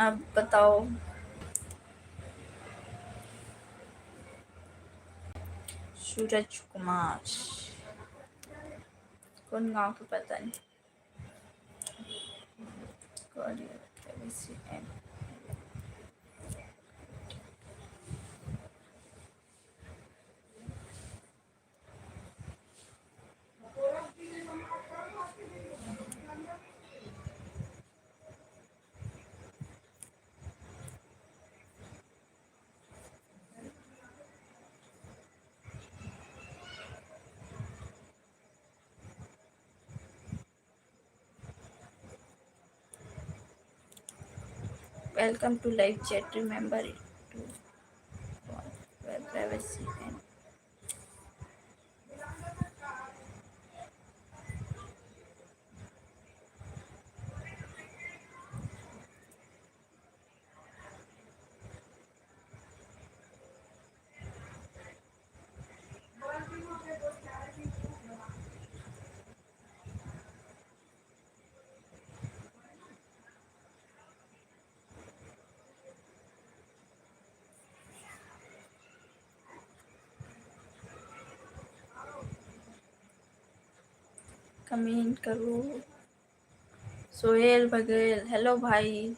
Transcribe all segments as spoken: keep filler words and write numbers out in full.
आप बताओ। सूरज कुमार, कौन गांव के पता नहीं। Call your privacy and Welcome to live chat. Remember it to privacy and comment करो। सोहेल बघेल, हेलो भाई।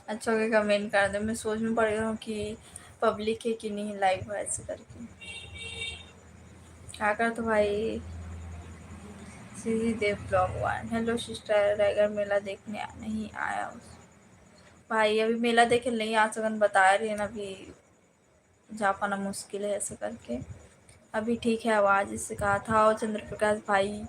अच्छा हो गया कमेंट कर दे। मैं सोच में पड़ गया हूँ कि पब्लिक है कि नहीं लाइव है, ऐसे करके। क्या कर तो भाई। सीजी देव ब्लॉग वन, हेलो सिस्टर, रायगढ़ मेला देखने आ- नहीं आया उस भाई। अभी मेला देखे नहीं आ सकन, बता रही है ना, अभी जा पाना मुश्किल है ऐसे करके। अभी ठीक है आवाज़, इससे कहा था। और चंद्र प्रकाश भाई,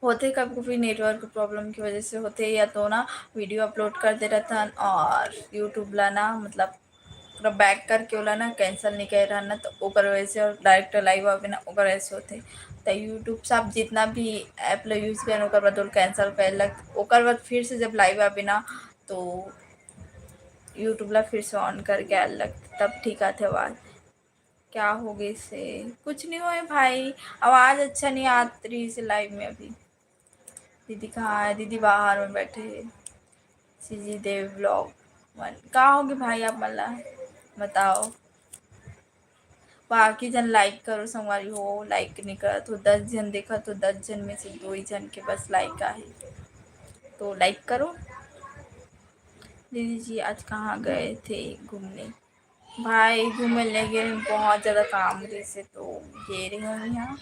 होथे कभी-कभी नेटवर्क प्रॉब्लम की वजह से होथे, या तो ना वीडियो अपलोड कर दे रहथन और YouTube ला ना, मतलब, पूरा बैक करके ओला ना कैंसिल नहीं कर रहन ना, तो ओकर वजह से, और डायरेक्ट लाइव आवे ना, ओकर वजह से होथे। तो YouTube से आप जितना भी ऐप ला यूज़ करें, ओकर बाद ओला कैंसिल कर लग, ओकर बाद फिर से जब लाइव आवे ना, तो YouTube ला फिर से ऑन करके आए लग, तब ठीक आथे आवाज़। क्या हो गइसे? कुछ नहीं होए भाई, आवाज़ अच्छा नहीं आत रहिसे लाइव में अभी। दीदी कहाँ है? दीदी बाहर में बैठे हैं। सीजी देव ब्लॉग वन। का होगे भाई, आप मन ला बताओ। बाकी झन लाइक करो संगवारी हो, लाइक नहीं करत हो, दस झन देखत हो, दस झन में से दो ही झन के बस लाइक आहे, तो लाइक करो। दीदी जी आज कहाँ गए थे घूमने? भाई घूमे ले गे रहेन, बहुत ज़्यादा काम रहिसे तो गे रहे हूँ यहाँ।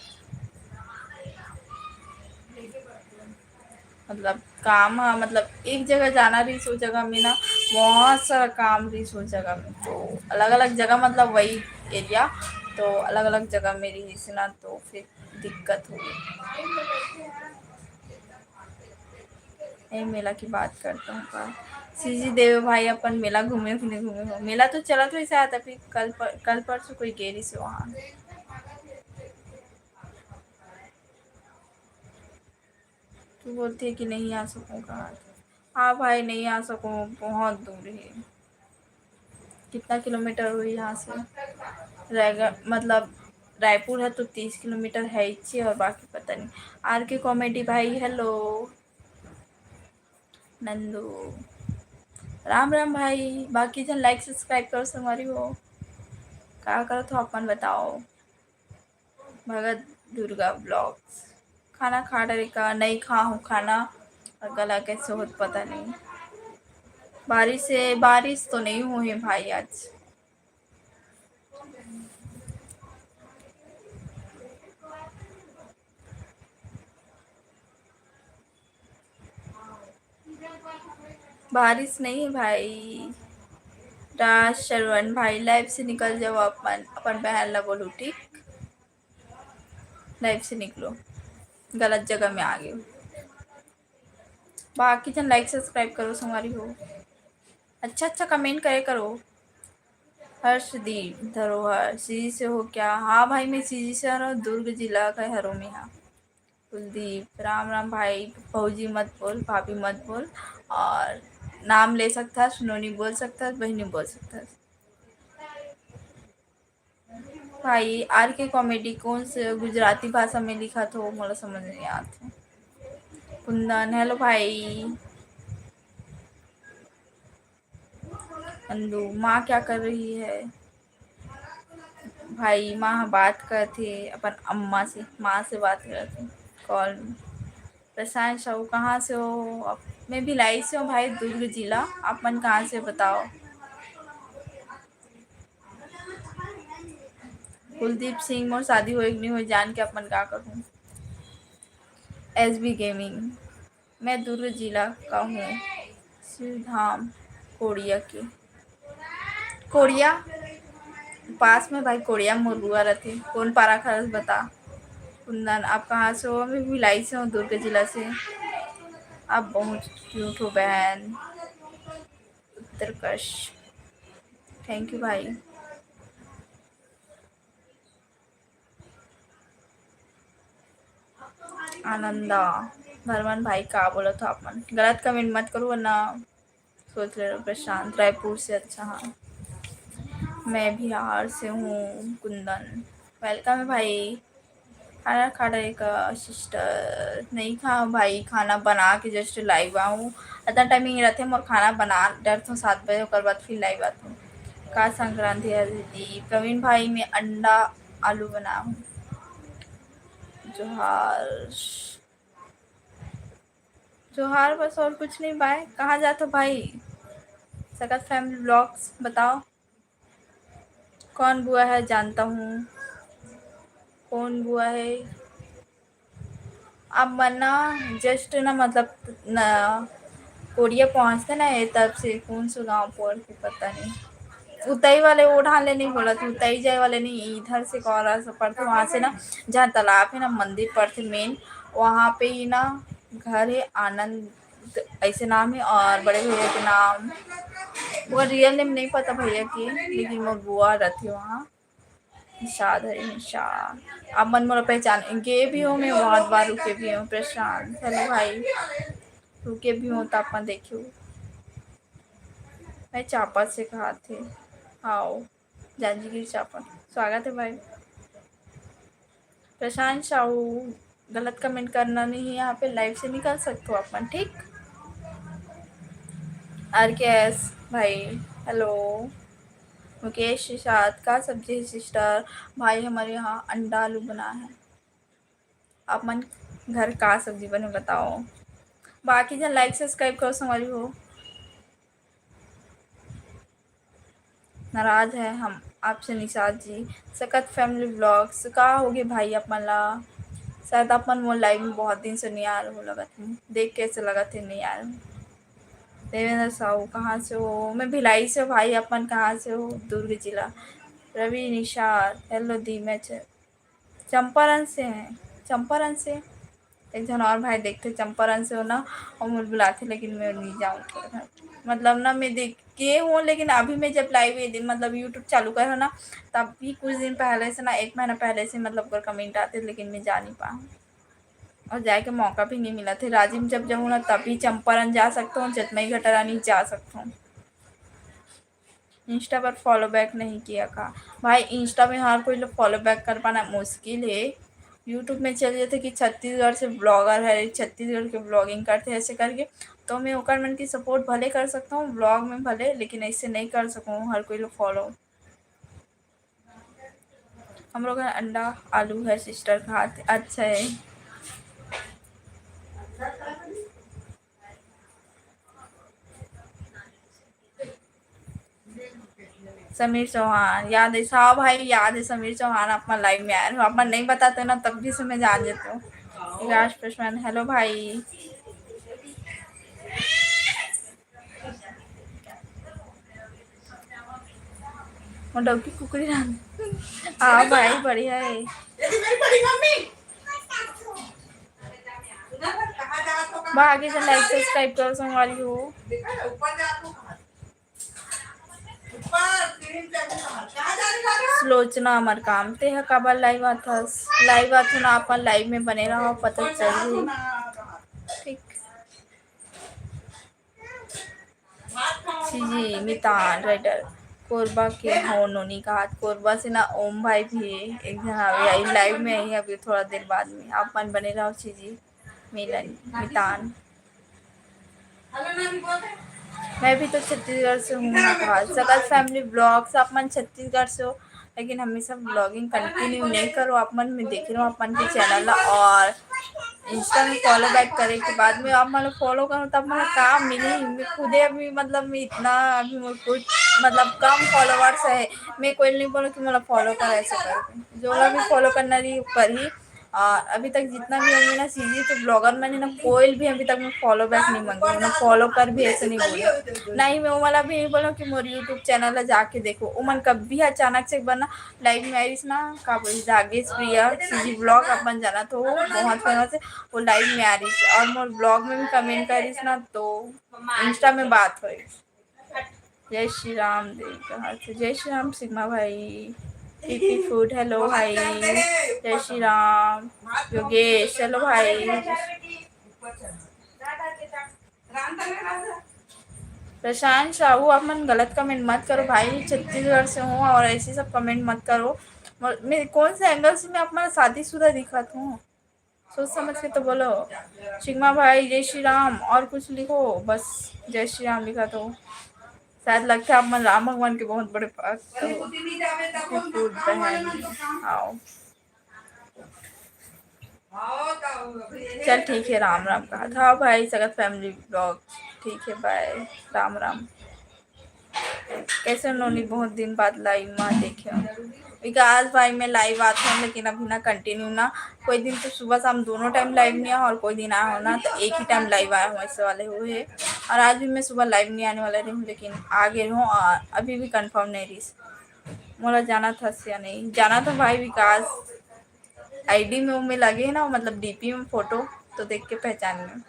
मतलब काम ह, मतलब एक जगह जाना रहिस, ओ जगह में ना बहुत सारा काम रहिस ओ जगह में, तो अलग-अलग जगह, मतलब वही एरिया, तो अलग-अलग जगह में रहिस ना, तो फिर दिक्कत हो गई। ए मेला की बात करता हूँ का? सीजी देवे भाई अपन मेला घूमे घूमे घूमे हो। मेला तो चलत रहिस, शायद अभी कल पर, कल परसों कोई गे रहिस वहाँ। तू बोलथे कि नहीं आ सकूँ का? हाँ भाई, नहीं आ सकूँ, बहुत दूर है। कितना किलोमीटर हुई यहाँ से? रायगढ़, मतलब रायपुर है तो तीस किलोमीटर है ही, और बाकी पता नहीं। आर के कॉमेडी भाई, हेलो। नंदू, राम राम भाई। बाकी झन लाइक सब्सक्राइब करो संगवारी हो। का करत हो अपन बताओ। भगत दुर्गा ब्लॉग्स। खाना खा डरे का? नहीं खा हूँ खाना, और गला कैसे होत पता नहीं। बारिश से, बारिश तो नहीं हुई है भाई आज। बारिश नहीं है भाई। राज श्रवण भाई, लाइव से निकल जाओ, अपन अपन बहन ला बोलो, ठीक? लाइव से निकलो, गलत जगह में आ गए। बाकी झन लाइक सब्सक्राइब करो संगवारी हो, अच्छा अच्छा कमेंट करे करो। हर्षदीप धरोहर, सीजी से हो क्या? हाँ भाई, मैं सीजी से हूँ, दुर्ग जिला का हरों में। हाँ कुलदीप, राम राम भाई। भौजी मत बोल, भाभी मत बोल, और नाम ले सकथस, नोनी बोल सकथस, बहिनी बोल सकथस। भाई आर के कॉमेडी कौन से गुजराती भाषा में लिखा था, मोला समझ नहीं आत है। कुंदन, हेलो भाई। नंदू, माँ क्या कर रही है? भाई, माँ ह बात करत हे अपन अम्मा से, माँ से बात करत हे कॉल में। प्रशांत साहू, कहाँ से हो आप? मैं भिलाई से हूँ भाई, दुर्ग जिला। आप मन कहाँ से, बताओ? कुलदीप सिंह, मोर शादी होए कि नहीं होए, जान के आप मन का करहूँ? एस बी गेमिंग, मैं दुर्ग जिला का हूँ, शिवधाम कोरिया के। कोरिया पास में भाई, कोरिया मोर बुआ रथे। कौन पारा खरस बता? कुंदन, आप कहाँ से हो? मैं भिलाई से हूँ, दुर्ग जिला से। आप बहुत क्यूट हो बहन। उत्कर्ष, थैंक यू भाई। आनंदा, भरमन भाई, का बोलत हो आप मन? गलत कमेंट मत करो, वरना सोच ले रहो। प्रशांत, रायपुर से, अच्छा, हाँ, मैं बिहार से हूँ। कुंदन, वेलकम है भाई। खाना खा रहे का सिस्टर? नहीं खा भाई, खाना बना के जस्ट लाइव आऊँ। इतना टाइमिंग रहते मोर खाना बना डरथों सात बजे, ओकर बाद फिर लाइव आथों। का संक्रांति है दीदी? प्रवीण भाई, मैं अंडा आलू बना हूँ। जोहार, जोहार, बस और कुछ नहीं। बाय। कहाँ जात हो भाई? सकत फैमिली ब्लॉग्स बताओ। कौन बुआ है? जानता हूँ। कौन बुआ है? अब मन ना जस्ट ना, मतलब ना, कोरिया पहुँचते ना ये, तब से कौन सा गाँव पड़ के पता नहीं। उतई वाले वो ढाले नहीं बोला, उतई जाए वाले नहीं, इधर से कॉलेज पड़ते, वहाँ से ना, जहाँ तालाब है ना, मंदिर पड़ते मेन, वहाँ पे ही ना घर है आनंद, ऐसे नाम है। और बड़े भैया के नाम, वो रियल नेम नहीं पता भैया के, लेकिन वो बुआ रहती वहाँ। निषाद है, निषाद। आप मन मोला पहचान गे भी हो, मैं बहुत बार रुके भी हूँ। प्रशांत, हेलो भाई, रुके भी हूँ तो अपन देखियो। मैं चांपा से कहा थे, आओ जांजगीर चांपा। स्वागत है भाई। प्रशांत साहू, गलत कमेंट करना नहीं, यहाँ पे लाइव से निकल सकते हो अपन, ठीक? आर के एस भाई, हेलो। मुकेश निषाद, का सब्जी है सिस्टर? भाई, हमारे यहाँ अंडा आलू बना है। आप मन घर का सब्जी बने, बताओ। बाकी जन लाइक सब्सक्राइब करो संगवारी हो। नाराज है हम आपसे निषाद जी। सकत फैमिली ब्लॉग्स, का होगे भाई आप मन ला? शायद आप मन मोर लाइव में बहुत दिन से नहीं आ रहे हो, लगत है, देख कैसे लगत है नहीं आ रहे हो। देवेंद्र साहू, कहाँ से हो? मैं भिलाई से हो भाई, आप मन कहाँ से हो? दुर्ग जिला। रवि निषाद, हेलो दी, मैं च-, चंपारण से हैं। चंपारण से एक झन और भाई देखते, चंपारण से हो ना, और मोला बुलाते, लेकिन मैं नहीं जाऊँ। मतलब ना, मैं देख के हूँ, लेकिन अभी मैं जब लाइव ये दिन, मतलब YouTube चालू करो ना, तब भी कुछ दिन पहले से ना, एक महीना पहले से, मतलब, ओकर कमेंट आते, लेकिन मैं जा नहीं पाऊँ। और जाए के मौका भी नहीं मिला थे। राजिम जब जाऊँ ना, तभी चंपारण जा सकता हूँ, जतमई घाटा रानी जा सकता हूँ। इंस्टा पर फॉलो बैक नहीं किया का? भाई, इंस्टा में हर कोई लोग फॉलो बैक कर पाना मुश्किल है। YouTube में चल जाते कि छत्तीसगढ़ से ब्लॉगर है, छत्तीसगढ़ के ब्लॉगिंग करते हैं, ऐसे करके। तो मैं ओकर मन की सपोर्ट भले कर सकता हूँ ब्लॉग में भले, लेकिन ऐसे नहीं कर सकूँ हर कोई लोग फॉलो। हम लोग हैं अंडा आलू है सिस्टर खाते, अच्छा है। समीर चौहान, याद है? हाँ भाई, याद है समीर चौहान, आप मन लाइव में आए हो, आप मन नहीं बताते ना, तब भी से मैं जान जाती हूँ। विकास पासवान, हेलो भाई। मोर डौकी कुकरी रांध। हाँ भाई, बढ़िया है। बाकी से लाइक सब्सक्राइब करो संगवारी हो। सुलोचना अमर काम, ते ह काबर लाइव आथस? लाइव आथो ना, अपन लाइव में बने रहो, पता चल रही। ठीक। सीजी मितान राइडर, कोरबा के हो नोनी कहात। कोरबा से ना ओम भाई भी है, एक झन आवे आई लाइव में, आई अभी थोड़ा देर बाद में। आप मन बने रहो सीजी मिलन मितान। मैं भी तो छत्तीसगढ़ से हूँ ना, कहा सकल family vlogs, आप मन छत्तीसगढ़ से हो, लेकिन हमेशा vlogging continue नहीं करो। आप मन, मैं देख रहा हूँ आप मन के channel ला, और Insta में follow back करे के बाद में आप मन follow करो, तब मोला काम मिली। मैं खुदे अभी, मतलब, मैं इतना, अभी मोर कुछ, मतलब, कम followers है। मैं कोई नहीं बोलो कि मोला follow कर, ऐसे करके जो भी follow करना रही, पर ही और अभी तक जितना भी होंगे ना सीजी, तो vlogger मन है ना, कोई भी अभी तक मैं follow back नहीं मांगी हूँ ना, follow कर भी ऐसे नहीं बोली, ना ही मैं वो वाला भी नहीं बोला कि मोर YouTube channel ला जाके देखो। वो मन कभी अचानक से बना live में आइस ना, का बोली, जागेश प्रिया सीजी vlog, अपन जाना तो बहुत famous है, वो live में आ रही और मोर vlog में भी comment करिस ना, तो Insta में बात होई। जय श्री राम देवी कहा थे। जय श्री राम सिग्मा भाई। पीपी फूड, हेलो भाई। जय श्री राम योगेश, हेलो भाई। प्रशांत साहू, आप मन गलत comment मत करो भाई, छत्तीसगढ़ से हूँ और ऐसे सब comment मत करो। मैं कौन से angle से मैं अपना शादीशुदा दिखात हूँ? सोच समझ के तो बोलो। सिग्मा भाई, जय श्री राम, और कुछ लिखो, बस जय श्री राम लिखा तो। शायद लगता है आप मन राम भगवान के बहुत बड़े भक्त हो। Good बहन, आओ। चल ठीक है, राम राम कहा था भाई, सकल family vlog। ठीक है, bye, राम राम। कैसे हो नोनी, बहुत दिन बाद live में देखे हो। विकास भाई, मैं live आते हैं, लेकिन अभी ना continue ना, कोई दिन तो सुबह शाम दोनों time live नहीं आया, और कोई दिन आया हो ना तो एक ही time live आया हूँ, ऐसे वाले हुए है। और आज भी मैं सुबह live नहीं आने वाला रही हूँ, लेकिन आ गए हूँ, और अभी भी confirm नहीं रही। मोला जाना था या नहीं जाना था भाई विकास, ID में वो में लगे है ना, मतलब DP में photo, तो देख के पहचान गए।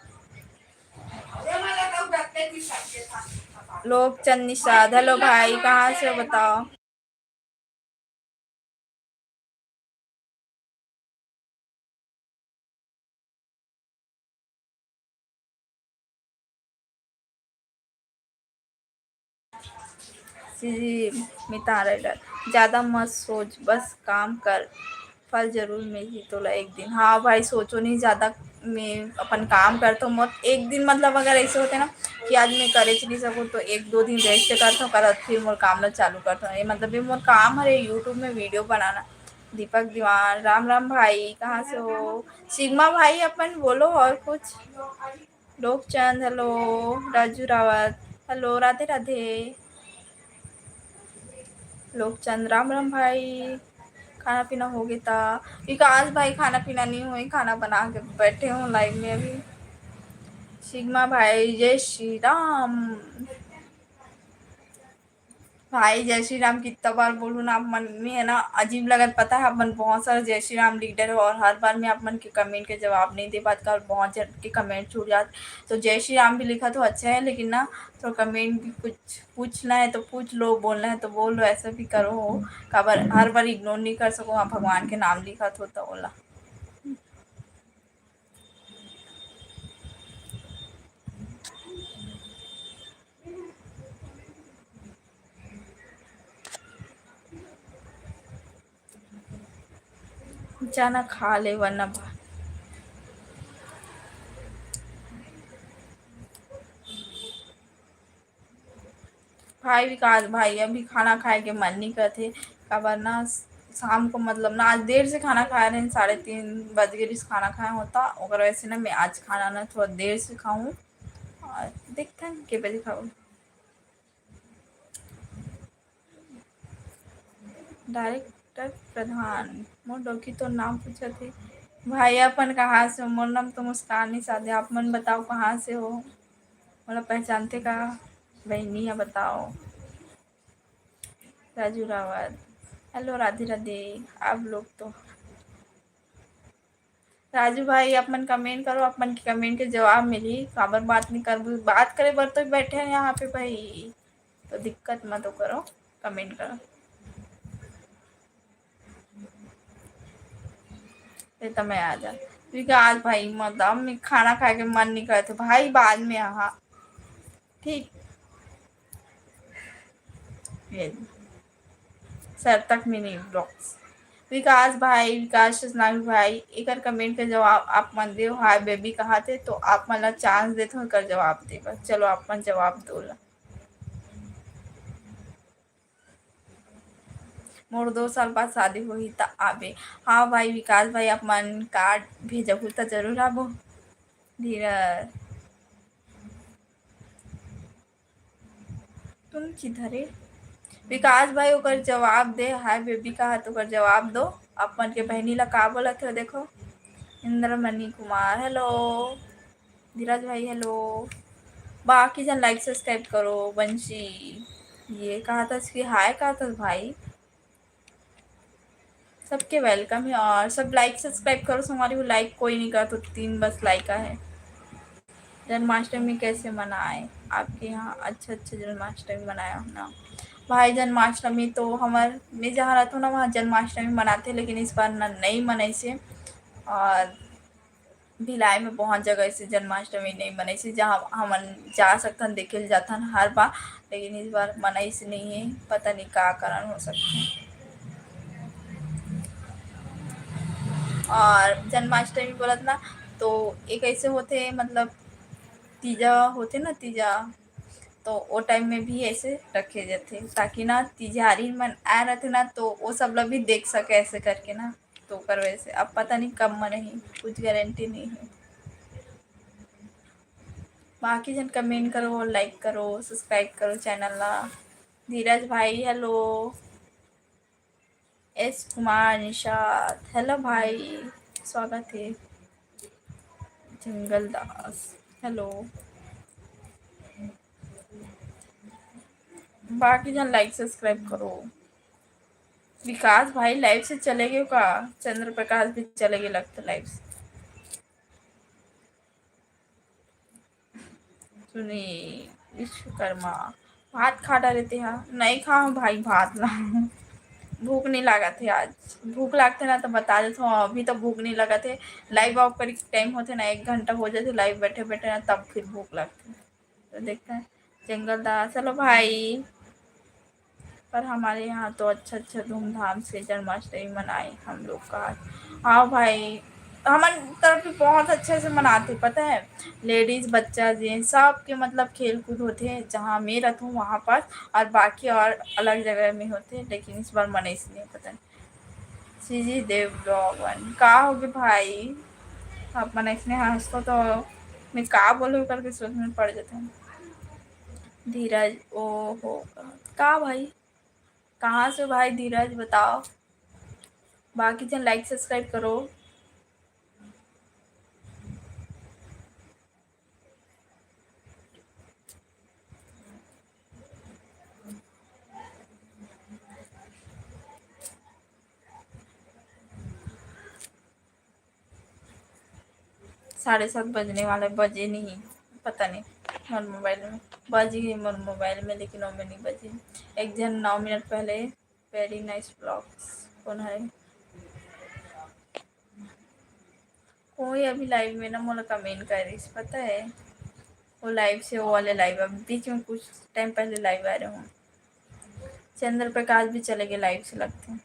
लोकचंद निषाद, हेलो भाई, कहाँ से हो बताओ? सीजी मितान राइडर, ज़्यादा मत सोच, बस काम कर, फल जरूर मिलही तोला एक दिन। हाँ भाई, सोचो नहीं ज़्यादा, मैं अपन काम करता हूँ। मत एक दिन, मतलब, अगर ऐसे होते ना कि आज मैं करे नहीं सकूँ, तो एक दो दिन rest करता हूँ, कर फिर मोर काम ला चालू करता हूँ। ये, मतलब, ये मोर काम हरे YouTube में video बनाना। दीपक दीवान, राम राम भाई, कहाँ से हो? सिग्मा भाई, अपन बोलो और कुछ। लोकचंद, हेलो। राजू रावत, हेलो, राधे राधे। लोकचंद, राम राम भाई, खाना पीना हो गया था? विकास भाई, खाना पीना नहीं हुई, खाना बना के बैठे हूँ live में अभी। सिग्मा भाई, जय श्री राम। भाई, जय श्री राम कितना बार बोलूँ ना, आप मन में है ना, अजीब लगत। पता है, अपन बहुत सारा जय श्री राम leader हो और हर बार मैं आप मन के comment के जवाब नहीं दे पात का, और बहुत जन के comment छूट जात। तो जय श्री राम भी लिखा तो अच्छा है, लेकिन ना, थोड़ा comment भी कुछ पूछना है तो पूछ लो, बोलना है तो बोल लो, ऐसा भी करो हो। काबर हर बार ignore नहीं कर सको, आप भगवान के नाम लिखा तो, तो बोला। जाना खा ले वरना बा-, भाई विकास भाई, अभी खाना खाए के मन नहीं करथे, काबर ना, शाम को, मतलब ना, आज देर से खाना खाए रहे, साढ़े तीन बज गए, खाना खाए होता, ओकर वजह से ना, मैं आज खाना ना थोड़ा देर से खाऊं, और देखते हैं के बजे खाऊं। डायरेक्टर प्रधान, मोर डौकी तोर नाम पूछत हे। भाई, अपन कहाँ से हो? मोर नाम तो मुस्कान निषाद हे। आप मन बताओ, कहाँ से हो? मोला पहचानते का? बहिनी ह, बताओ। राजू रावत, हेलो, राधे राधे। आप लोग तो राजू भाई, आप मन comment करो, आप मन के comment के जवाब मिली। काबर बात नहीं करबू? बात करे बर तो बैठे हैं यहाँ पे भाई, तो दिक्कत मत करो, comment करो। ये तो मैं आ जा, विकास भाई, मतलब, मैं खाना खाए के मन नहीं करते भाई, बाद में, हाँ, ठीक। ये सार्थक mini vlogs। विकास भाई, विकास चेतनानी भाई, एकर comment के जवाब आप मन देव। हाय बेबी कहा थे, तो आप मन ला chance देत हो एकर जवाब दे बर। चलो, आप मन जवाब दो ला। मोर दो साल बाद शादी होही त आबे। हाँ भाई विकास भाई, आप मन कार्ड भेजहू त जरूर आबो। धीरज, तुम किधर है? विकास भाई ओकर जवाब दे, हाय बेबी कहा तो ओकर जवाब दो। अपन के बहनी ला का बोलत हो देखो। इंद्रमणि कुमार, हेलो। धीरज भाई, हेलो। बाकी जन लाइक सब्सक्राइब करो। बंशी, ये कहा था कि हाय कहा था भाई। सबके वेलकम है और सब लाइक सब्सक्राइब करो। हमारी वो लाइक कोई नहीं करता, तीन बस लाइक है। जन्माष्टमी कैसे मनाए आपके यहाँ? अच्छा अच्छा जन्माष्टमी मनाया हो ना भाई। जन्माष्टमी तो हमार, मैं जहाँ रहता हूँ ना वहाँ जन्माष्टमी मनाते, लेकिन इस बार ना नहीं मनाइसे। और भिलाई में बहुत जगह ऐसे जन्माष्टमी नहीं मनाइसे जहाँ हमन जा सकथन, देखे ल जाथन हर बार, लेकिन इस बार मनाइस नहीं है, पता नहीं का कारण हो सकता है। और जन्माष्टमी बोलत ना तो एक ऐसे होते, मतलब तीजा होते ना, तीजा, तो वो टाइम में भी ऐसे रखे जाते ताकि ना तिजहारी मन आए रहते ना तो वो सब लोग भी देख सके ऐसे करके ना। तो ओकर वजह से अब पता नहीं कब मन ही, कुछ गारंटी नहीं है। बाकी जन कमेंट करो, लाइक करो, सब्सक्राइब करो चैनल ला। धीरज भाई hello. S Kumar Nishad hello भाई, स्वागत है। जंगल दास हेलो। बाकी जन लाइक सब्सक्राइब करो। विकास भाई लाइव से चले गए का? चंद्र प्रकाश भी चले गए लगता लाइव से। सुनी विश्वकर्मा, भात खा डारे ते हा? नहीं खाओ भाई भात ला। भूख नहीं लागत है आज। भूख लागते ना तो बता देते हो, अभी तो भूख नहीं लागत है। लाइव ऑफ करी टाइम होते ना, एक घंटा हो जाते लाइव बैठे बैठे ना, तब फिर भूख लगती है। तो देखते हैं जंगल दास, चलो भाई। पर हमारे यहाँ तो अच्छा अच्छा धूमधाम से जन्माष्टमी मनाए हम लोग का। हाँ भाई, हमारे तरफ भी बहुत अच्छे से मनाते, पता है, लेडीज, बच्चा, जेंट्स, सबके मतलब खेल कूद होते हैं जहाँ मैं रहती हूँ वहाँ पर, और बाकी और अलग जगह में होते हैं, लेकिन इस बार मनाइस नहीं, पता नहीं। सीजी देव ब्लॉग वन का होगे भाई, आप मन ऐसने हंसो तो मैं का बोलूँ करके सोच में पड़ जाते हैं। धीरज, ओ हो, का भाई, कहाँ से भाई धीरज बताओ। बाकी जन लाइक सब्सक्राइब करो। साढ़े सात बजने वाले, बजे नहीं, पता नहीं मोर मोबाइल में बजी है, मोर मोबाइल में, लेकिन वो में नहीं बजी। एक जन नौ मिनट पहले, वेरी नाइस ब्लॉग्स, कौन है? कोई अभी लाइव में ना मोला कमेंट करिस, पता है, वो लाइव से, वो वाले लाइव, अभी बीच में कुछ टाइम पहले लाइव आ रहे हूँ। चंद्र प्रकाश भी चले गए लाइव से लगते हैं।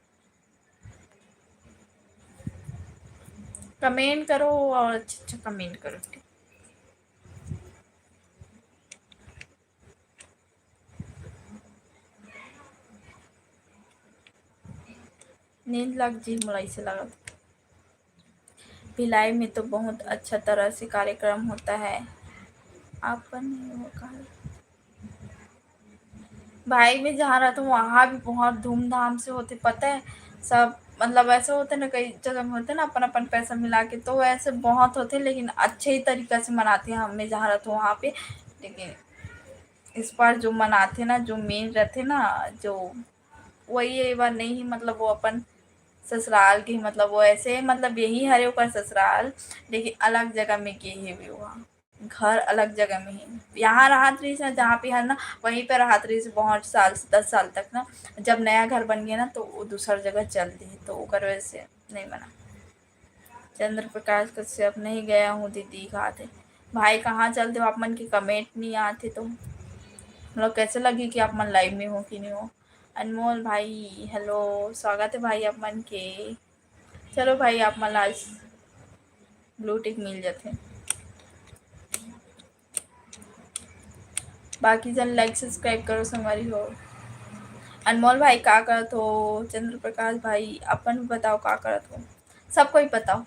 कमेंट करो और अच्छा अच्छा कमेंट करो। नींद लग जी मोला ऐसे लगत। भिलाई में तो बहुत अच्छा तरह से कार्यक्रम होता है। आपन वो कहा भाई, मैं जहाँ रहता हूँ वहाँ भी बहुत धूमधाम से होते, पता है, सब मतलब ऐसे होते ना, कई जगह में होते ना अपन अपन पैसा मिला के, तो ऐसे बहुत होते, लेकिन अच्छे ही तरीका से मनाते हैं। हम मैं जहाँ रहता हूँ वहाँ पे, लेकिन इस बार जो मनाते ना, जो मेन रहते ना, जो वही ये बार नहीं, मतलब वो अपन ससुराल के, मतलब वो ऐसे, मतलब यही हरे ओकर ससुराल, लेकिन अलग जगह में गे हे भी वहाँ। घर अलग जगह में ही। यहाँ रहत रहिस ना, जहाँ पे हर ना, वहीं पे रहत रहिस बहुत साल, दस साल तक ना। जब नया घर बन गया ना, तो वो दूसर जगह चल दी, तो ओकर वजह से नहीं बना। चंद्र प्रकाश कश्यप, नहीं गया हूँ दीदी, कहा थे भाई, कहाँ चलते हो आप मन के कमेंट नहीं आते तो मतलब कैसे लगी कि आप मन लाइव में हो कि नहीं हो। अनमोल भाई हेलो, स्वागत है भाई आप मन के। चलो भाई, आप मन ला आज ब्लू टिक मिल जाते। बाकी जन लाइक सब्सक्राइब करो संगवारी हो। अनमोल भाई का करत हो? चंद्र प्रकाश भाई अपन भी बताओ का करत हो? सब कोई बताओ।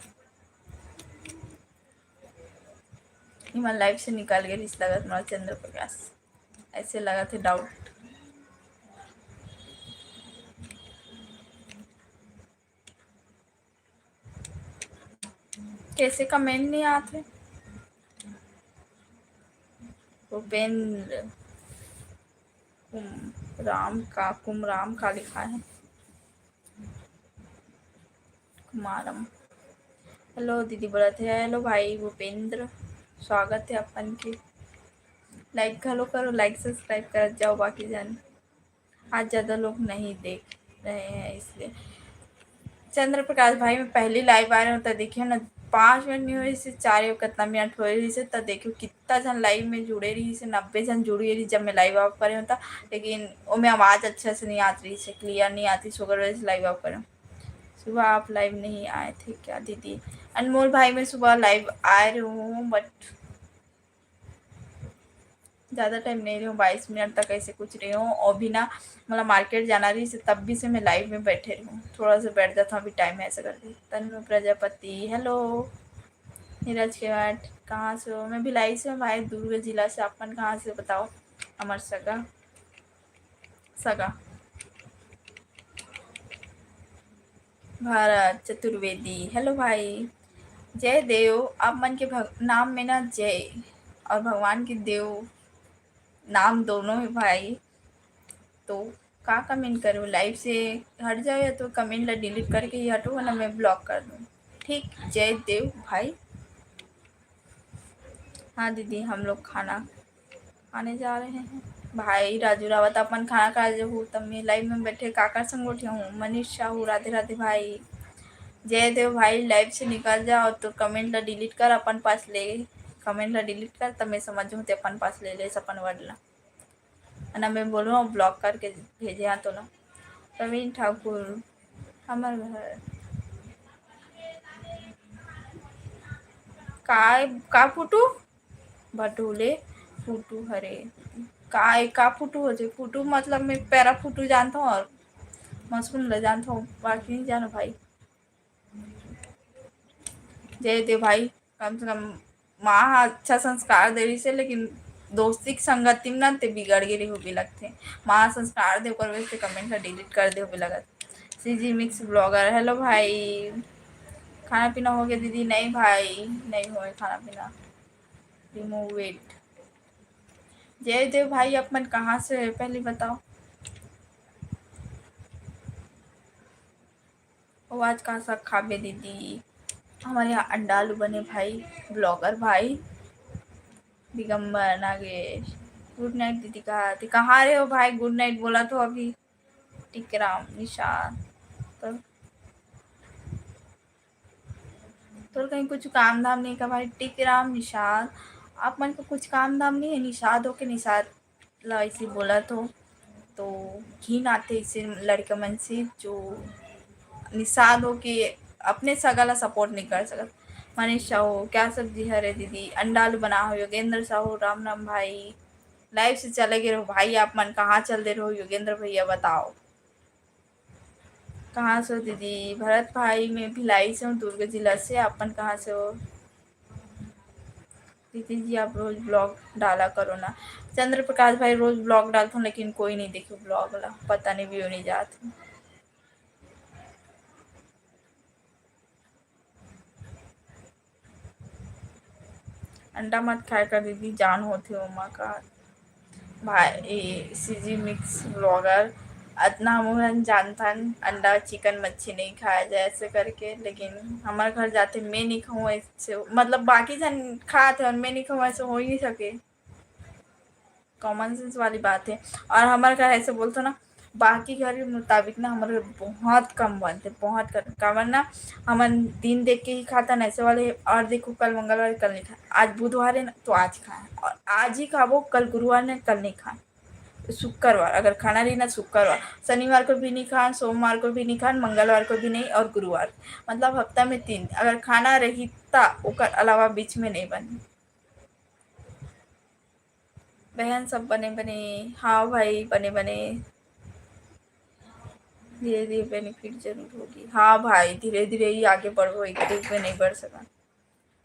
इमन लाइव से निकल गे रिस लगत मोला चंद्र प्रकाश, ऐसे लगत हे डाउट। कैसे कमेंट नहीं आते? भूपेंद्र कुम-, राम का, कुमराम का लिखा है? कुमारम। हेलो दीदी बोलत हे। हेलो भाई भूपेंद्र, स्वागत है अपन के। लाइक घलो करो, लाइक सब्सक्राइब करत जाओ बाकी जन। आज ज़्यादा लोग नहीं देख रहे हैं इसलिए। चंद्र प्रकाश भाई, मैं पहली लाइव आ रहे हो तो देखियो ना, पाँच मिनट नहीं होए से, चार या कितना मिनट होए रहिस हे, त देखियो कितना जन लाइव में जुड़े रहिस हे, नब्बे जन जुड़ गे रहिस जब मैं लाइव ऑफ करे हो त, लेकिन ओमे आवाज़ अच्छा से नहीं आत रहिस हे, क्लियर नहीं आत रहिस हे, ओकर वजह से लाइव ऑफ करे हो। सुबह आप लाइव नहीं आए थे क्या दीदी? अनमोल भाई, मैं सुबह लाइव आए रहे हूँ, बट ज़्यादा टाइम नहीं रहे हूँ, बाईस मिनट तक ऐसे कुछ रहे हूँ। और भी ना, मतलब मार्केट जाना रहिस हे, तब भी से मैं लाइव में बैठे रहे हूँ। थोड़ा सा बैठ जाता हूँ, अभी टाइम है ऐसा करके। तन्नू प्रजापति, हेलो। नीरज केवट, कहाँ से हो? मैं भिलाई से हूँ भाई, दुर्ग जिला से। आप मन कहाँ से, बताओ? अमर सगा, सगा। भारत चतुर्वेदी, हेलो भाई। जय देव, आप मन के भग-, नाम में ना जय और भगवान के देव नाम दोनों है भाई। तो का कमेंट करूँ, लाइव से हट जाओ या तो कमेंट ला डिलीट करके ही हटो, वरना मैं ब्लॉक कर दूँ। ठीक, जय देव भाई। हाँ दीदी, हम लोग खाना खाने जा रहे हैं। भाई राजू रावत, अपन खाना खा जो हो, तब मैं लाइव में बैठे काकर संग गोठिया हूँ। मनीष साहू, राधे राधे भाई। जय देव भाई, लाइव से निकल जा और तो कमेंट ला डिलीट कर, अपन पास ले, कमेंट ला डिलीट कर, तब मैं समझ हूँ ते अपन पास ले ले अपन वर्ड ला। ना मैं बोलूँ, ब्लॉक करके भेजे हाँ तोला। प्रवीण ठाकुर, हमर घर का, का फोटो? भटोले फोटो हरे। का, का फोटो होथे? फोटो मतलब मैं पैरा फोटो जानता हूँ और मशरूम ला जानता हूँ, बाकी नहीं जानो भाई। जय देव भाई, कम से कम माँ ह अच्छा संस्कार दे रहिस हे, लेकिन दोस्ती के संगति में ना ते बिगड़ गे रही होबे लगथे। माँ ह संस्कार दे, ओकर वजह से कमेंट ला डिलीट कर दे होबे लगत। सीजी मिक्स ब्लॉगर, हेलो भाई, खाना पीना हो गया दीदी? नहीं भाई, नहीं होए खाना पीना। Remove it. जय देव भाई, आप मन कहाँ से हो, पहले बताओ। वो आज का साग खाबे दीदी? हमारे यहाँ अंडा आलू बने भाई, ब्लॉगर भाई, दिगंबर नागेश। गुड नाइट दीदी, कहा थे, कहाँ रहे हो भाई? गुड नाइट बोला तो अभी। टिकराम निषाद, तो तोर कहीं कुछ काम धाम नहीं का भाई? टिकराम निषाद, आप मन का कुछ काम धाम नहीं है? निषाद हो के निषाद ला ऐसे बोला तो, तो घिन आते ऐसे लड़का मन से जो निषाद हो के अपने सगा ला सपोर्ट नहीं कर सकत। मनीष साहू, क्या सब्जी हरे दीदी? अंडा आलू बना हो। योगेंद्र साहू, राम राम भाई, लाइव से चले गए रहो भाई, आप मन कहाँ चल दे रहो योगेंद्र भैया, बताओ। कहाँ से हो दीदी? भरत भाई, मैं भिलाई से हूँ, दुर्ग जिला से। आप मन कहाँ से हो? दीदी जी, आप रोज ब्लॉग डाला करो ना। चंद्र प्रकाश भाई, रोज ब्लॉग डालता हूँ, लेकिन कोई नहीं देखे ब्लॉग ला, पता नहीं व्यू नहीं जात। अंडा मत खाए कर दीदी, जान होथे ओमा का। भाई, ए, सीजी मिक्स ब्लॉगर, अतना हमन जानथन, अंडा, चिकन, मच्छी नहीं खाया जाए ऐसे करके, लेकिन हमारे घर जाते मैं नहीं खाऊँ ऐसे, मतलब बाकी जन खात है और मैं नहीं खाऊँ, ऐसे हो ही नहीं सके। कॉमन सेंस वाली बात है। और हमारे घर ऐसे बोलते ना, बाकी घर के मुताबिक ना हमारे घर बहुत कम बनते, बहुत कम। काबर ना, हमन दिन देख के ही खाथन ऐसे वाले। और देखो, कल मंगलवार, कल नहीं खाए, आज बुधवार है ना, तो आज खाए, और आज ही खाबो, कल गुरुवार ने, कल नहीं खाए। शुक्रवार अगर खाना रही ना, शुक्रवार, शनिवार को भी नहीं खान, सोमवार को भी नहीं खान, मंगलवार को भी नहीं और गुरुवार, मतलब हफ्ता में तीन अगर खाना रही ता ओकर अलावा बीच में नहीं बने। बहन सब बने बने? हाँ भाई, बने बने। धीरे धीरे बेनिफिट जरूर होगी। हाँ भाई, धीरे धीरे ही आगे बढ़बो, एक दिन में नहीं बढ़ सका।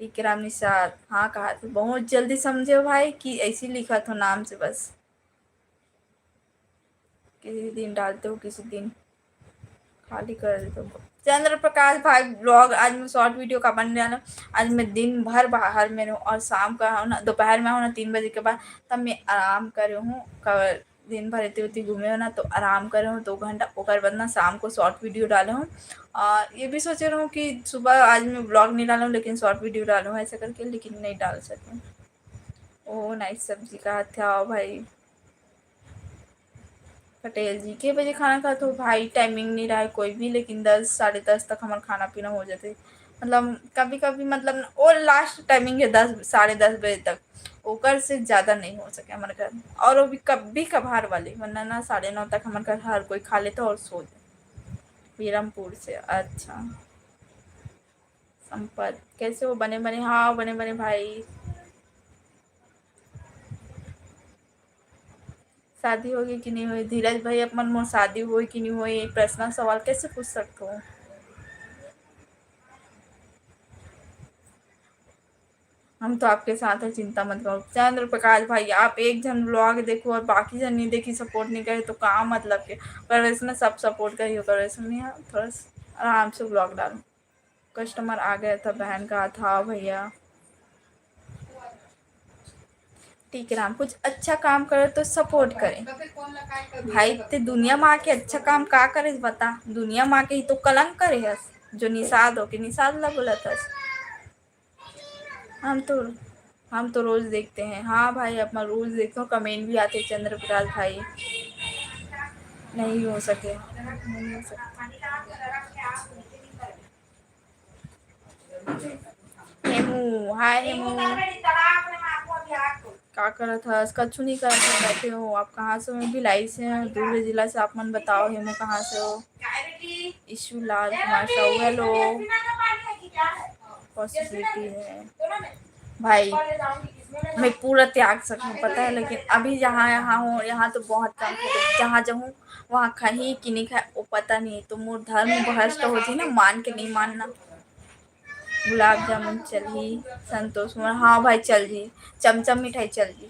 टीके राम निषाद, हाँ, कहा थे, बहुत जल्दी समझे हो भाई कि ऐसी लिखा था नाम से बस। किसी दिन डालते हो, किसी दिन खाली कर देते हो। चंद्र प्रकाश भाई ब्लॉग, आज मैं शॉर्ट वीडियो का बन रहा ना, आज मैं दिन भर बाहर में रहूँ और शाम का हूँ ना, दोपहर में हूँ ना, तीन बजे के बाद, तब मैं आराम करे हूँ। दिन भर इतनी उतनी घूमे हो ना, तो आराम करे हो दो घंटा, ओकर बाद ना शाम को शॉर्ट वीडियो डाले हूँ। और ये भी सोचे रहूँ कि सुबह आज मैं ब्लॉग नहीं डालूँ, लेकिन शॉर्ट वीडियो डालूँ ऐसा करके, लेकिन नहीं डाल सकूँ। ओ नाइस सब्जी का हत्या भाई। पटेल जी, के बजे खाना खाते हो भाई? टाइमिंग नहीं रहा है कोई भी, लेकिन दस, साढ़े दस तक हमारा खाना पीना हो जाते। मतलब कभी कभी, मतलब, और लास्ट टाइमिंग है दस, साढ़े दस बजे तक, ओकर से ज़्यादा नहीं हो सके हमारे घर। और वो भी कभी कभार वाली, वरना ना साढ़े नौ तक हमारे घर हर कोई खा लेता और सो जाए। वीरमपुर से। अच्छा, संपत, कैसे हो? बने बने, हाँ, बने बने भाई। शादी होगी कि नहीं हुई? धीरज भाई, अपन मोर शादी हुई कि नहीं हुई, ये पर्सनल सवाल कैसे पूछ सकते हो? हम तो आपके साथ हैं, चिंता मत करो। चंद्र प्रकाश भाई, आप एक जन ब्लॉग देखो और बाकी जन नहीं देखी, सपोर्ट नहीं करे, तो का मतलब के? पर वैसे ना, सब सपोर्ट करियो, पर वैसे नहीं, थोड़ा सा आराम से ब्लॉग डालो। कस्टमर आ गया था, बहन का था भैया। ठीक है राम, कुछ अच्छा काम करे तो सपोर्ट करे। भाई, ते दुनिया में आके अच्छा काम का करे, बता? दुनिया में आके ही तो कलंक करे हस, जो निषाद हो के निषाद ला बोला था। हम तो, हम तो रोज देखते हैं। हाँ भाई, अपना रोज देखते हो, कमेंट भी आते हैं, चंद्र प्रकाश भाई। नहीं हो सके, नहीं हो सके। हेमू, हाय हेमू। का करत हस? कछु नहीं करत हस, बैठे हो। आप कहाँ से हो? मैं भिलाई से हूँ, दुर्ग जिला से। आप मन बताओ, हेमू कहाँ से हो? ईशु लाल कुमार साहू, हेलो। पॉसिबिलिटी है भाई, मैं पूरा त्याग सकूँ, पता है, लेकिन अभी जहाँ यहाँ हूँ, यहाँ तो बहुत कम है। जहाँ जाऊँ, वहाँ खाही कि नहीं खाही, वो पता नहीं। तो मोर धर्म भ्रष्ट होती ना, मान के नहीं मानना। गुलाब जामुन चलही, संतोष कुमार, हाँ भाई, चल जी। चमचम मिठाई चल जी।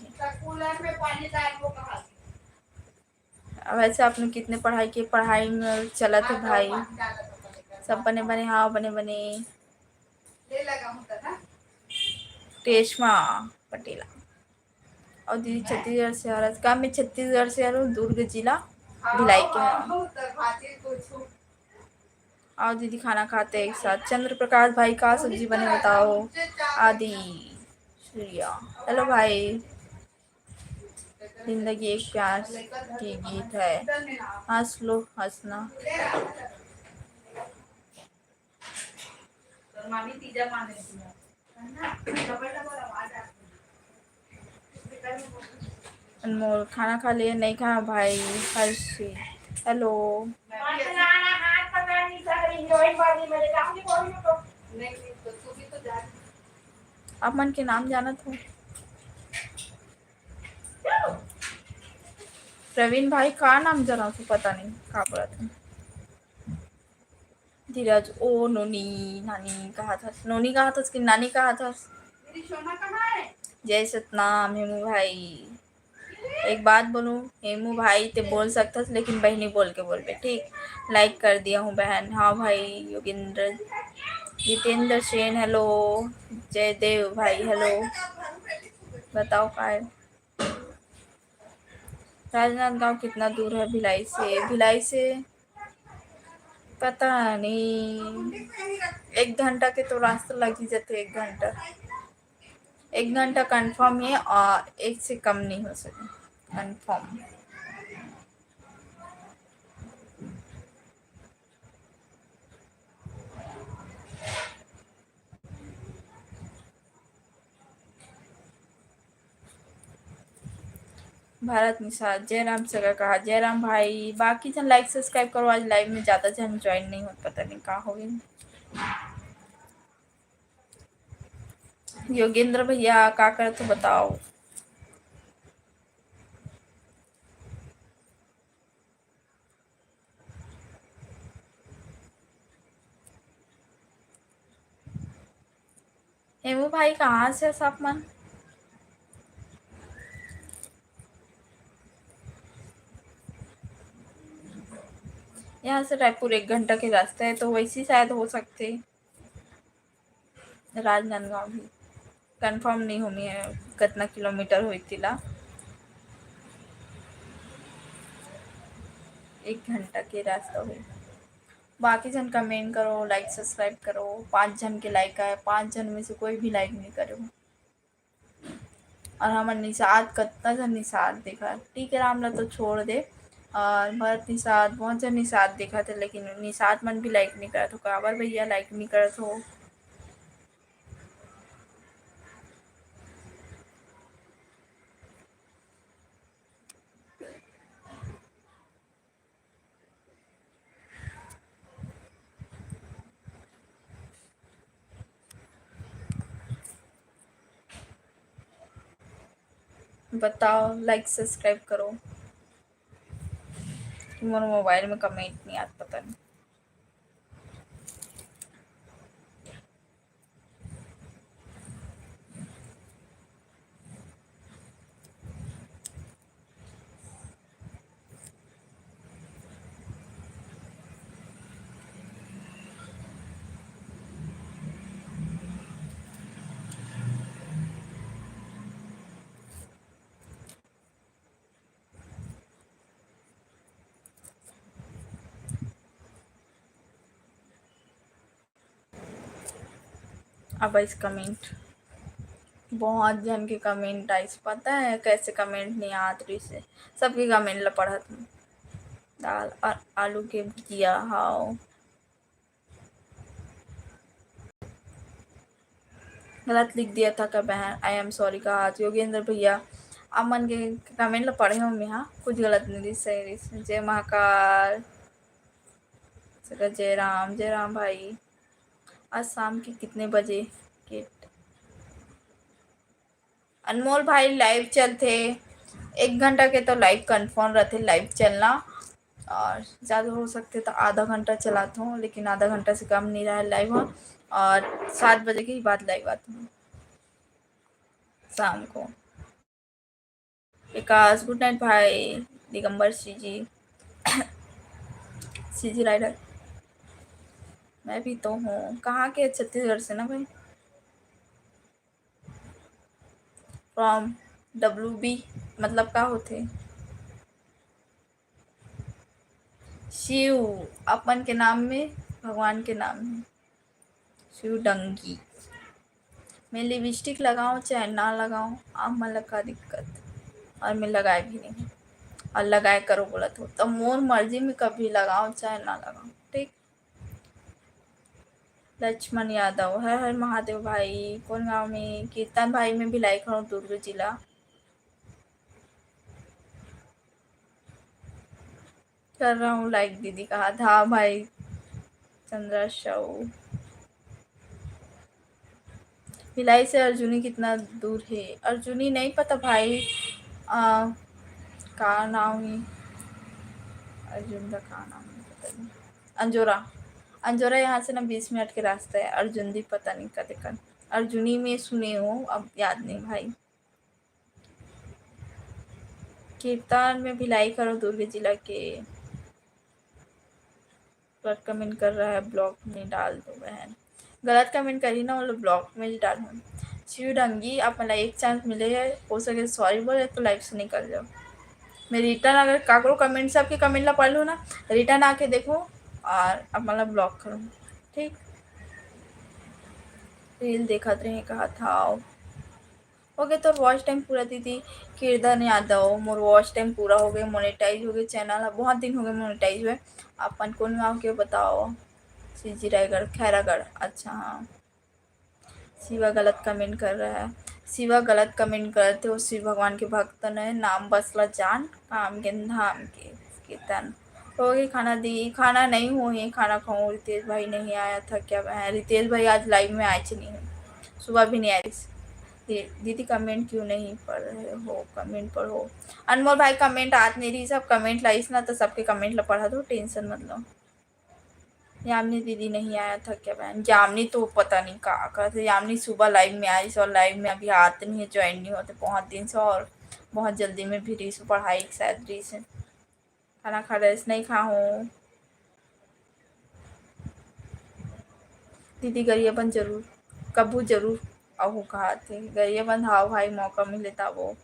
वैसे आपने कितने पढ़ाई की? पढ़ाई में चलत है भाई। सब बने बने, हाँ, बने बने। रेशमा पटेला। और दीदी छत्तीसगढ़ से आ रहा है। का मैं छत्तीसगढ़ से आ रहा हूँ, दुर्ग जिला, भिलाई के हूँ। आओ दीदी, खाना खाते हैं एक साथ। चंद्र प्रकाश भाई, का सब्जी बने बताओ। आदि सूर्या, हेलो भाई। जिंदगी एक प्यार की गीत है, हंस लो हंसना। अनमोल, खाना खा लिए? नहीं खाया भाई। हर्षी, हेलो। आप मन के नाम जानत हो? प्रवीण भाई, का नाम जानत हो? पता नहीं का बोलत है। धीरज, ओ नोनी, नानी कहा था, नोनी कहा था कि नानी कहा था? जय सतनाम हेमू भाई। एक बात बोलूं हेमू भाई, ते बोल सकथस, लेकिन बहिनी बोल के बोलबे, ठीक? लाइक कर दिया हूँ बहन। हाँ भाई योगेंद्र, जितेंद्र सेन, हेलो। जयदेव भाई, हेलो। बताओ का है? राजनांदगांव कितना दूर है भिलाई से? भिलाई से पता नहीं, एक घंटा के तो रास्ता लग ही जाते, एक घंटा। एक घंटा कंफर्म है और एक से कम नहीं हो सके कंफर्म। भारत निषाद, जय राम सगा कहा, जय राम भाई। बाकी जन लाइक सब्सक्राइब करो, आज लाइव में ज्यादा जन ज्वाइन नहीं हो, पता नहीं का हो गई। योगेंद्र भैया का करत हो बताओ। हेमू भाई, कहाँ से हस आप मन? यहाँ से रायपुर एक घंटा के रास्ता है, तो वैसे ही शायद हो सकथे। राजनांदगांव भी confirm नहीं होमी है, कितना किलोमीटर होई तिला। एक घंटा के रास्ता होई। बाकी झन comment करो, like subscribe करो। पाँच झन के like आए, पाँच झन में से कोई भी like नहीं करे। और हमर निषाद, कतना झन निषाद देखा, टीके राम ला तो छोड़ दे, और भरत निषाद, बहुत झन निषाद देखा थे, लेकिन निषाद मन भी like नहीं करत हो। काबर भैया like नहीं करत हो? बताओ, like subscribe करो। मोर मोबाइल में comment नहीं आत, पता नहीं। अब आइस comment, बहुत झन के comment आइस, पता है कैसे comment नहीं आत रहिस हे, सबके comment ला पढ़त हूँ। दाल और आलू के भुजिया, हाव। गलत लिख दिया था क्या बहन? I am sorry कहा आज योगेंद्र भैया, आप मन के comment ला पढ़े हो मैं, हाँ, कुछ गलत नहीं रहिस, सही रहिस। जय महाकाल, जय राम, जय राम भाई। आज शाम के कितने बजे के? अनमोल भाई, live चलथे, एक घंटा के तो live confirm रहिथे, live चलना, और ज़्यादा हो सकथे तो आधा घंटा चलाथों, लेकिन आधा घंटा से कम नहीं रहा live ह, और सात बजे के ही बाद live आथों शाम को। विकास, good night भाई। दिगंबर सीजी, सीजी राइडर, मैं भी तो हूँ। कहाँ के? छत्तीसगढ़ से ना भाई। From W B मतलब का होथे? शिव, अपन के नाम में, भगवान के नाम में। शिव डंगी। मैं lipstick लगाऊं चाहे ना लगाऊं, आप मन ला का दिक्कत? और मैं लगाए भी नहीं हूँ। और लगाए करो बोलत हो तो मोर मर्जी में कभी लगाओ चाहे ना लगाओ, ठीक। लक्ष्मण यादव, हर हर महादेव भाई, कौन गांव में? कीर्तन भाई, मैं भिलाई खड़ो, दुर्ग जिला। कर रहा हूँ like दीदी कहा था भाई। चंद्रा साहू, भिलाई से अर्जुनी कितना दूर है? अर्जुनी नहीं पता भाई। आ, का नाम है अर्जुन का? का नाम है, पता नहीं। अंजोरा। अंजोरा यहाँ से ना बीस मिनट के रास्ता है। अर्जुंदी पता नहीं कते कन। अर्जुनी में सुने हो, अब याद नहीं भाई। कीर्तन में भिलाई खड़ो, दुर्ग जिला के। गलत comment कर रहा है, block में डाल दो बहन। गलत comment करी ना, वो लोग block में डालूँ। शिव डंगी, आप मतलब एक chance मिले है, हो सके sorry बोले तो live से निकल जाओ। मैं return अगर काकरो comment, सबके comment ला पढ़ लूँ ना, return आके देखो और आप मतलब block करो, ठीक। Reel देखत रहे, कहा था। OK, तोर watch time पूरा दीदी। किरदन यादव, मोर watch time पूरा हो गए, monetize हो गए channel ह, बहुत दिन हो गए monetize हुए। अपन कौन गाँव के बताओ? सीजी रायगढ़, खैरागढ़। अच्छा, हाँ। शिवा गलत comment कर रहा है। शिवा गलत comment करते हो, शिव भगवान के भक्त ने, नाम बस ला जान, काम के धाम के। कीर्तन, हो गई खाना दी? खाना नहीं हुई है, खाना खाऊँ। रितेश भाई नहीं आया था क्या? मैं, रितेश भाई आज live में आए च नहीं है, सुबह भी नहीं आए। दी-, दीदी comment क्यों नहीं पढ़ रहे हो? Comment पढ़ो। अनमोल भाई comment आत नहीं रही, सब comment लाइस ना, तो सबके comment ला पढ़ा दो, tension मत लो। यामिनी दीदी नहीं आया था क्या बहन? यामिनी तो पता नहीं का करत हे। यामिनी सुबह live में आइस और live में अभी आत नहीं हे, join नहीं होत हे बहुत दिन से, और बहुत जल्दी में भी रहिस पढ़ाई के शायद रहिस हे। खाना खा रहे नहीं खाहूँ। दीदी गरियाबंद जरूर, कभू जरूर आहू कहाथे। गरियाबंद हाव भाई, मौका मिले तब वो।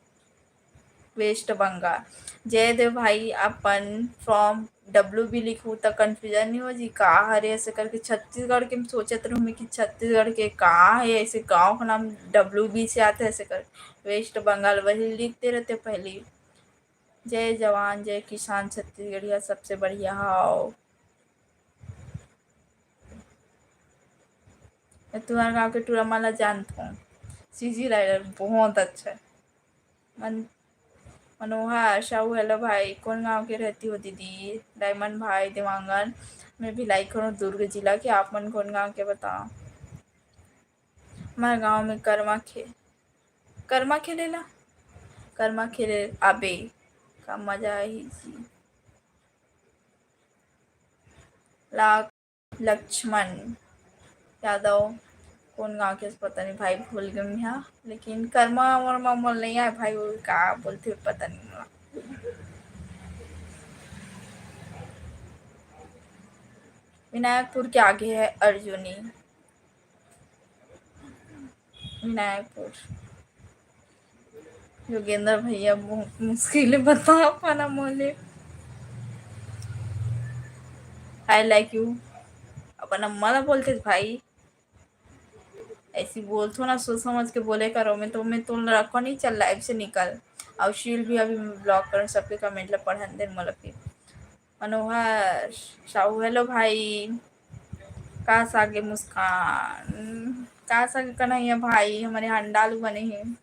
West Bengal। जयदेव भाई, अपन from W B लिखहूँ त confusion नहीं हो जी, का हरे ऐसे करके? छत्तीसगढ़ के सोचत रहूँ मैं कि छत्तीसगढ़ के का हे, ऐसे गाँव का नाम W B से आथे ऐसे कर। West Bengal वही लिखते रहते पहले। जय जवान जय किसान, छत्तीसगढ़िया सबसे बढ़िया हाव। मैं तुम्हारे गाँव के टूरा मन ला जानत हूँ। सीजी राइडर बहुत अच्छा है। मन-, मनोहर साहू, hello भाई, कौन गाँव के रहती हो दीदी? डायमंड भाई, देवांगन, मैं भी like करूँ दुर्ग जिला के, आप मन कौन गाँव के बताओ? हमारे गाँव में कर्मा खे-, कर्मा खेलेला, कर्मा खेले आबे, का मजा आही जी। ला लक्ष्मण यादव, कौन गाँव के, पता नहीं भाई, भूल गए मैं, हाँ, लेकिन कर्मा वर्मा मोल नहीं आए भाई, वो का बोलते पता नहीं मोला। विनायकपुर के आगे है अर्जुनी। विनायकपुर। योगेंद्र भैया, बहुत मुश्किल है, बता पाना मोले। I like you। अपन अम्मा ला बोलते भाई, ऐसी बोलथो ना, सोच समझ के बोले करो। मैं तो, मैं तो रखो नहीं, चल live से निकल। और शील भी अभी मैं block करूँ, सबके comment ला पढ़न दे मोला फिर। मनोहर साहू, hello भाई। का सागे मुस्कान, का सागे कन्हैया भाई, हमारे हंडालू बने हैं।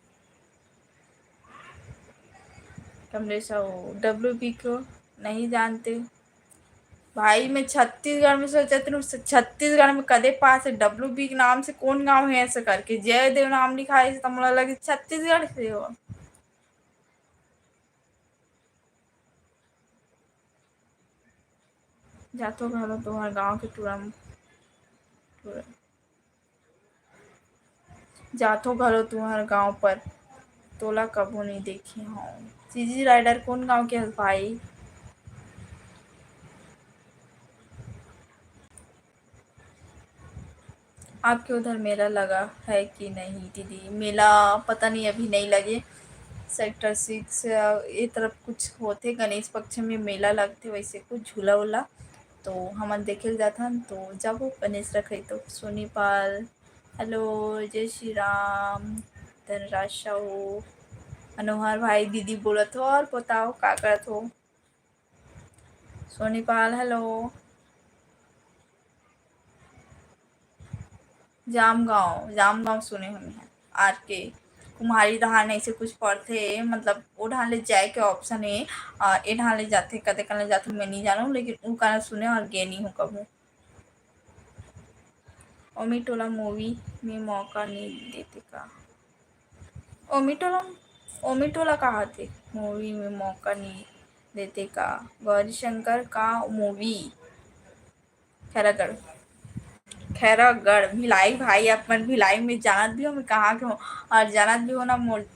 कमलेश साहू, W B को नहीं जानते भाई? मैं छत्तीसगढ़ में सोचत रहूँ, छत्तीसगढ़ में कदे पास है W B के नाम से कौन गाँव है ऐसे करके? जयदेव नाम लिखा है, तो मोला लगे छत्तीसगढ़ से हो। जाथो घलो तुंहर गांव के टूरा म, टूरा। जाथो घलो तुंहर गांव पर, तोला कभू नइ देखे हंव। सीजी राइडर कोन गांव के हस भाई? आपके उधर मेला लगा है कि नहीं दीदी? मेला पता नहीं, अभी नहीं लगे। Sector six, अ, ये तरफ कुछ होथे, गणेश पक्ष में मेला लगथे, वैसे कुछ झूला उला, तो हमन देखे ल जाथन, तो जाबो गणेश रखई तो। सोनी पाल, hello, जय श्री राम, धनराज साहू, मनोहर भाई, दीदी बोलत हो और बताओ का करत हो? सोनी पाल, hello। जामगांव, जामगांव सुने हन मैं। आर के कुम्हारी धान ऐसे कुछ पड़थे, मतलब, वो धान ले जाए के option हे, आ, ए धान ले जाथे, कते कन ले जाथे, मैं नहीं जानूँ, लेकिन वो गाना सुने और गे नहीं हूँ कभू। ओमी टोला movie में मौका नहीं देते का? ओमी टोला, ओमी टोला कहा थे? Movie में मौका नहीं देते का? गौरी शंकर का movie? खैरागढ़, खैरागढ़, भिलाई भाई, अपन भिलाई में जानत भी हो, मैं कहाँ के हूँ, और जानत भी हो ना, मोर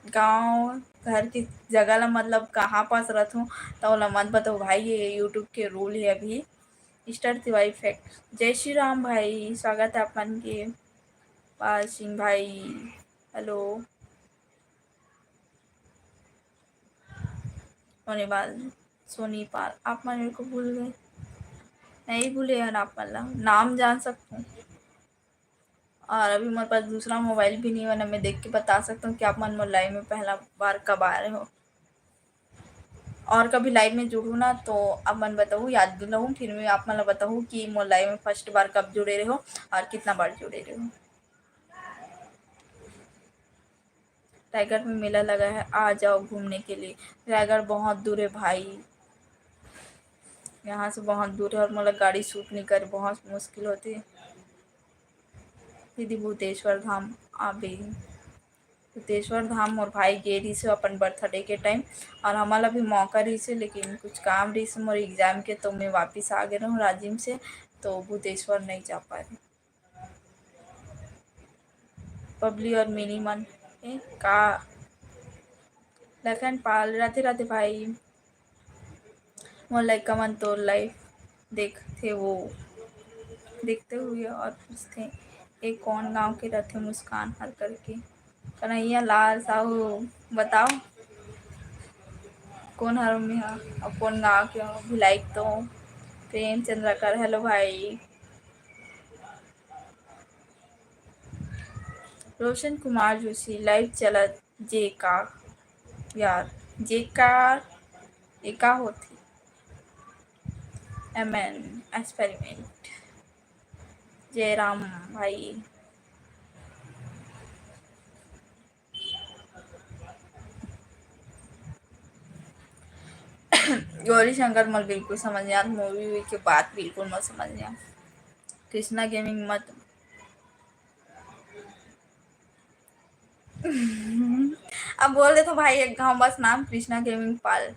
गाँव घर के जगह ला, मतलब, कहाँ पास रहत हूँ, तो ओला मत बताओ भाई, ये YouTube के rule है अभी। Start Tiwari fact। जय श्री राम भाई, स्वागत है अपन के। पाल सिंह भाई, hello। सोनी पाल, सोनी पाल, आप मन मेरे को भूल गए? नहीं भूले यार, आप मन ला नाम जान सकते हैं। और अभी मेरे पास दूसरा mobile भी नहीं है, वरना मैं देख के बता सकता हूँ कि आप मन मोर live में पहला बार कब आ रहे हो। और कभी live में जुड़ू ना, तो आप मन बताऊ, याद दिलाऊ, फिर मैं आप मन ला बताऊ कि मोर live में first बार कब जुड़े रहे हो और कितना बार जुड़े रहे हो। रायगढ़ में मेला लगा है, आ जाओ घूमने के लिए। रायगढ़ बहुत दूर है भाई, यहाँ से बहुत दूर है और मोला गाड़ी suit नहीं करे, बहुत मुश्किल होती है। दीदी भूतेश्वर धाम आबे। भूतेश्वर धाम मोर भाई गे रहिस हे अपन birthday के time, और हमला भी मौका रहिस हे, लेकिन कुछ काम रहिस हे मोर exam के, तो मैं वापिस आ गे रहूँ राजिम से। तो भूतेश्वर नहीं जा पाए। बबली और मिनी मन, ए, का लखन पाल, राधे राधे भाई। मोर लइका मन तोर live देखथे, वो देखते हुए और पूछथे, "ए कौन गांव के रथे मुस्कान हर?" करके। कन्हैया लाल साहू, बताओ, कौन हर में हा और कौन गांव के हो? भिलाई तो। प्रेम चंद्राकर, hello भाई। रोशन कुमार जोशी, live चलत जे का यार, जे का, ये का होथे? M N experiment। जय राम भाई। गौरी शंकर मोर बिल्कुल समझ नहीं आत, movie के बात बिल्कुल मत समझ नहीं आत। कृष्णा गेमिंग मत अब बोल देथव भाई एक घाव बस नाम कृष्णा गेमिंग पाल,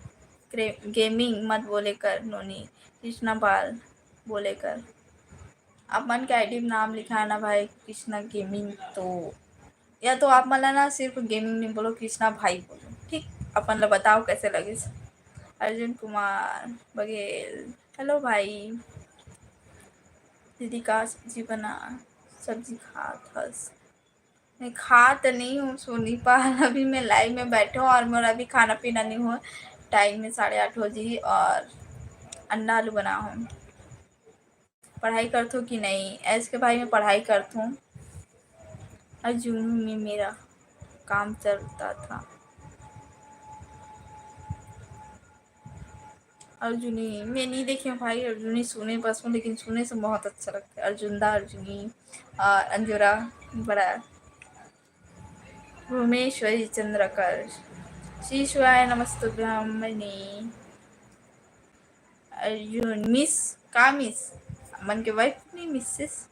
ग्रे-, गेमिंग मत बोले कर नोनी, कृष्णा पाल बोले कर। अपन के आईडी में नाम लिखा है ना भाई कृष्णा गेमिंग, तो या तो आप मन ला ना सिर्फ गेमिंग नहीं बोलो, कृष्णा भाई बोलो, ठीक? अपन ला बताओ कैसे लगिस। अर्जुन कुमार बघेल, hello भाई। दीदी का सब्जी बना, सब्जी खात हस? मैं खात नहीं हूँ सोनी पाल, अभी मैं live में बैठे हूँ और मोर अभी खाना पीना नहीं हुआ। Time में साढ़े आठ हो जी और अंडा आलू बना हूँ। पढ़ाई करथो कि नहीं? एस के भाई, मैं पढ़ाई करथूँ। और जूनू में मेरा काम चलता था। अर्जुनी मैं नहीं देखे हूँ भाई, अर्जुनी सुने बस हूँ, लेकिन सुने से बहुत अच्छा लगता है। अर्जुन दा, अर्जुनी और अंजुरा बड़ा। भुवनेश्वरी चंद्रकर, श्री शिवाय नमस्तुभ्यम मनी। अर्जुन मिस का मिस? मन के wife नहीं मिसेस।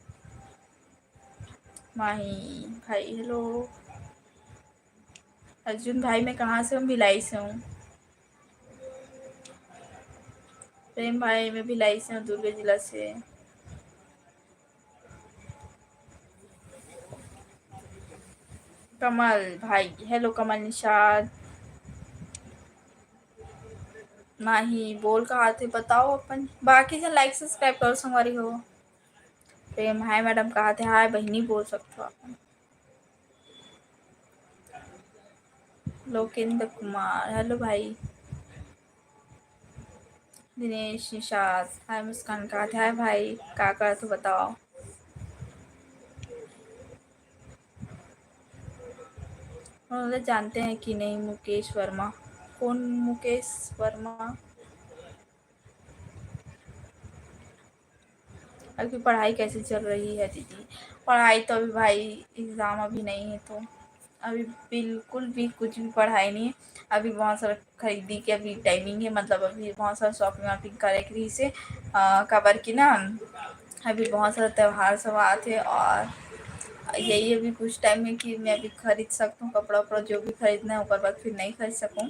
माही भाई hello। अर्जुन भाई मैं कहाँ से हूँ? भिलाई से हूँ। प्रेम भाई मैं भिलाई से हूँ, दुर्ग जिला से। कमल भाई hello। कमल निषाद माही बोल कहा थे बताओ अपन, बाकी जन like subscribe करो संगवारी हो। प्रेम hi madam कहा थे, hi बहिनी बोल सकते हो अपन। लोकेंद्र कुमार hello भाई। दिनेश निषाद hi मुस्कान कहा थे, hi भाई का करत हो बताओ। उन्होंने जानते हैं कि नहीं मुकेश वर्मा? कौन मुकेश वर्मा? आपकी पढ़ाई कैसे चल रही है दीदी? पढ़ाई तो अभी भाई exam अभी नहीं है, तो अभी बिल्कुल भी कुछ भी पढ़ाई नहीं है। अभी बहुत सारा खरीदी के अभी timing है, मतलब अभी बहुत सारा shopping वॉपिंग करे के रही से, अ, काबर कि ना अभी बहुत सारा त्यौहार सब आत है और यही अभी कुछ time है कि मैं अभी खरीद सकता हूँ कपड़ा उपड़ा, जो भी खरीदना है, ओकर बाद फिर नहीं खरीद सकूँ।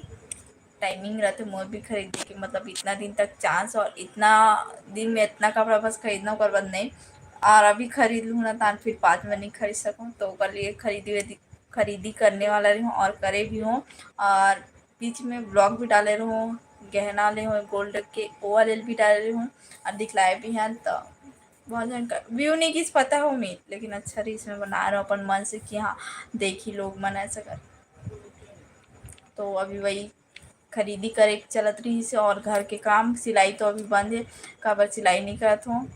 Timing रहते मोर भी खरीदे के, मतलब इतना दिन तक chance और इतना दिन में इतना कपड़ा बस खरीदना, ओकर बाद नहीं। और अभी खरीद लूँ ना तान फिर बाद में नहीं खरीद सकूँ, तो ओकर लिए खरीदी वेदी-, खरीदी करने वाला रही हूँ और करे भी हूँ। और बीच में vlog भी डाले रहूँ, गहना ले हूँ gold के, वो वाले भी डाले रहूँ और दिखलाए भी हैं। तो बहुत जन का view नहीं किस पता हो मैं, लेकिन अच्छा रही इसमें बना रहा हूँ अपन मन से कि हाँ देखी लोग मन ऐसा कर। तो अभी वही खरीदी करे के चलत रही से और घर के काम, सिलाई तो अभी बंद है, काबर सिलाई नहीं करत हूँ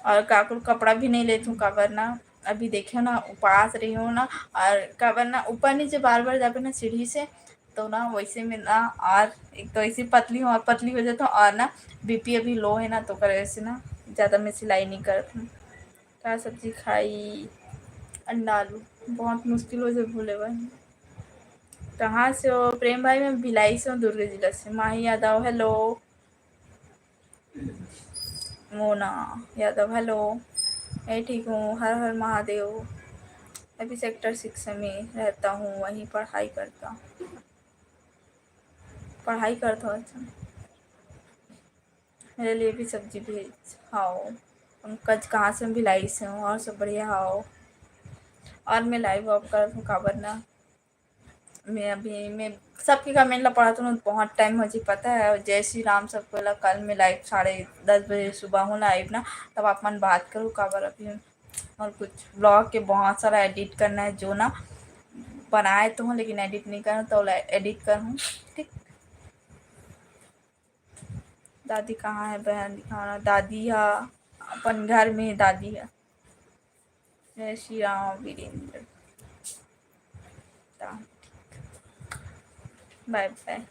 और काकुर कपड़ा भी नहीं लेत हूँ, काबर ना अभी देखियो ना उपास रही हूँ ना, और काबर ना ऊपर नीचे बार बार जाबे ना सीढ़ी से, तो ना वैसे में ना और एक तो ऐसी पतली हूँ और पतली हो जाता हूँ और ना बीपी अभी low है ना, तो ओकर वजह से ना ज़्यादा मैं सिलाई नहीं करत हूँ। का सब्जी खाई? अंडा आलू। बहुत मुश्किल हो जाए भूले भाई। कहाँ से हो प्रेम भाई? मैं भिलाई से हूँ, दुर्ग जिला से। माही यादव hello। मोना यादव hello। मैं ठीक हूँ, हर हर महादेव। अभी sector six में रहता हूँ, वहीं पढ़ाई करता हूँ। पढ़ाई करता हूँ, अच्छा। मेरे लिए भी सब्जी भेज। हाव, पंकज कहाँ से? भिलाई से हूँ। और सब बढ़िया? हाव। और मैं लाइव वाइव करत हूँ, काबर ना, मैं अभी, मैं सबके कमेंट ला पढ़त हूँ, बहुत टाइम हो जी, पता है। जय श्री राम सबको ला। कल मैं लाइव साढ़े दस बजे सुबह हूँ लाइव ना, तब आप मन बात करो, काबर अभी और कुछ ब्लॉग के बहुत सारा एडिट करना है, जो ना बनाए तो हूँ लेकिन एडिट नहीं करना, तो एडिट कर हूँ। ठीक, दादी कहाँ है बहन? दिखाना, दादी हा अपन घर में, दादी हा। जय श्री राम वीरेंद्र। बाय बाय।